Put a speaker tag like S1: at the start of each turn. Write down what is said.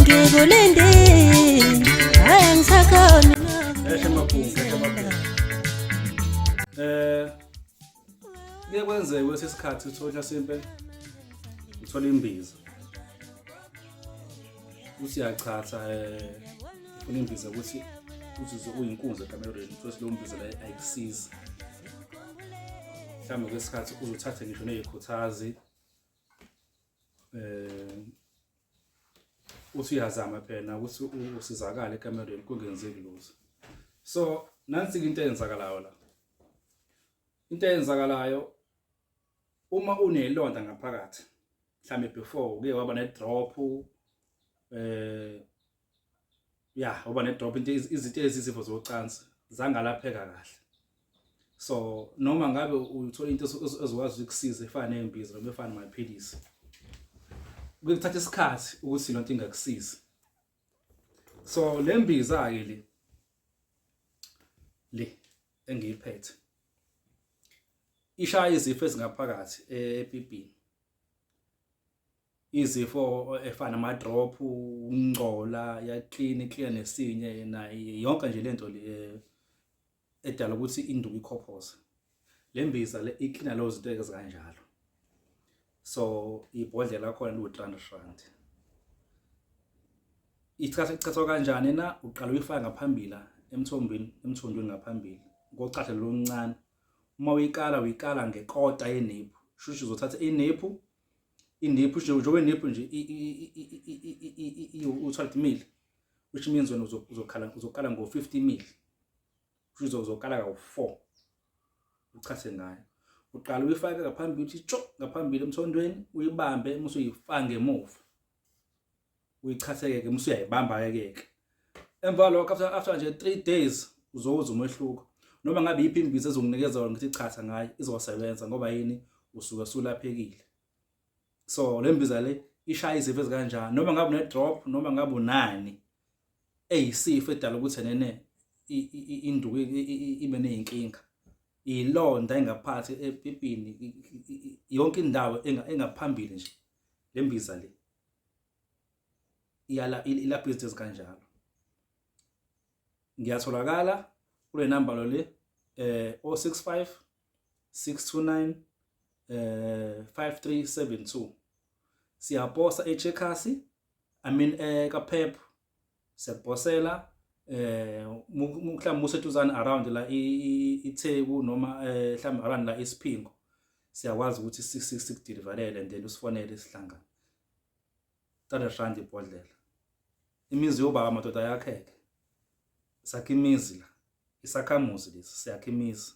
S1: Ngikulindile, hhayi angisakhoni.
S2: Eshe maphunga, eshe maphunga. Kuye kwenzeke kwesinye isikhathi uthole mhlasimpe uthola imbiza. Uthi uyachatha ufuna imbiza ukuthi uzizwe uyinkunzi ekamerweni, uthole leyo mbiza leyo ayikusizi. Mhlawumbe kwesikhathi uzothathe ngisho nezikhuthazi uthi uyazama phela ukuthi usizakale ekamerweni kungenzeki lutho. So nansi into eyenzakalayo la. Into eyenzakalayo uma unelonda ngaphakathi mhlambe before uke waba ne drop ya uba ne drop into izinto ezizifo zocansi zangalapheka kahle. So noma ngabe uthola into ezokwazi ukukusiza efana nezimbiza noma efana namaphilisi, kuthatha isikhathi ukuthi lonto ingakusizi. So le mbiza ke le engiyiphethe ishaya izifo ezingaphakathi epipini, izifo efana nama-drop, ukungcola, iyaklina, iklina nesinye na yonke nje lento le edala ukuthi induku ikhophoze. Le mbiza le iklina lezo zinto ezikanjalo. So ibhodlela lakhona liwu-300 rand. Ichatha ichathwa kanjani na? Uqala uyifaka ngaphambili emthombini, emthondweni ngaphambili ngochatha loluncane. Uma uyikala uyikala ngekota yenephu. Shuthi uzothatha inephu, inephu njengoba inephu nje u-12 mil, which means wena uzokhala uzokala ngo-50 mil. Shuthi uzokala kawu-4 uchathe ngayo. Uqala uyifake ngaphambili uthi tsho ngaphambili emthondweni, uyibambe uma usuyifaka ngemuva. Uyichatheke ke uma usuyayibamba ke ke. Emva lokho after nje 3 days uzowuzwa umehluko. Noma ngabe yiphi imbiza ezokunikeza yona ngithi chatha ngayo izosebenza ngoba yini usuke sulaphekile. So le mbiza le ishaya izifo ezikanjani noma ngabe une drop noma ngabe unani eyisifo edala ukuthi nene induku ibe nezinkinga. Ilonda engaphathi epipini yonke indawo engaphambili nje le mbiza le iyala ilapha izinto ezikanjalo. Ngiyatholakala kule namba lo le 065 629 5372. Siyaposa eCheckers, I mean kaPep siyakuposela mhlawumbe useduzane around la iTheku noma mhlawumbe around la iSiphingo, siyakwazi ukuthi sikudeliverele and then usifonele sihlangane. 300 rand ibhodlela. Imizi yobaba madoda yakheke. Sakha imizi la. Isakhamuzi lesi siyakha imizi.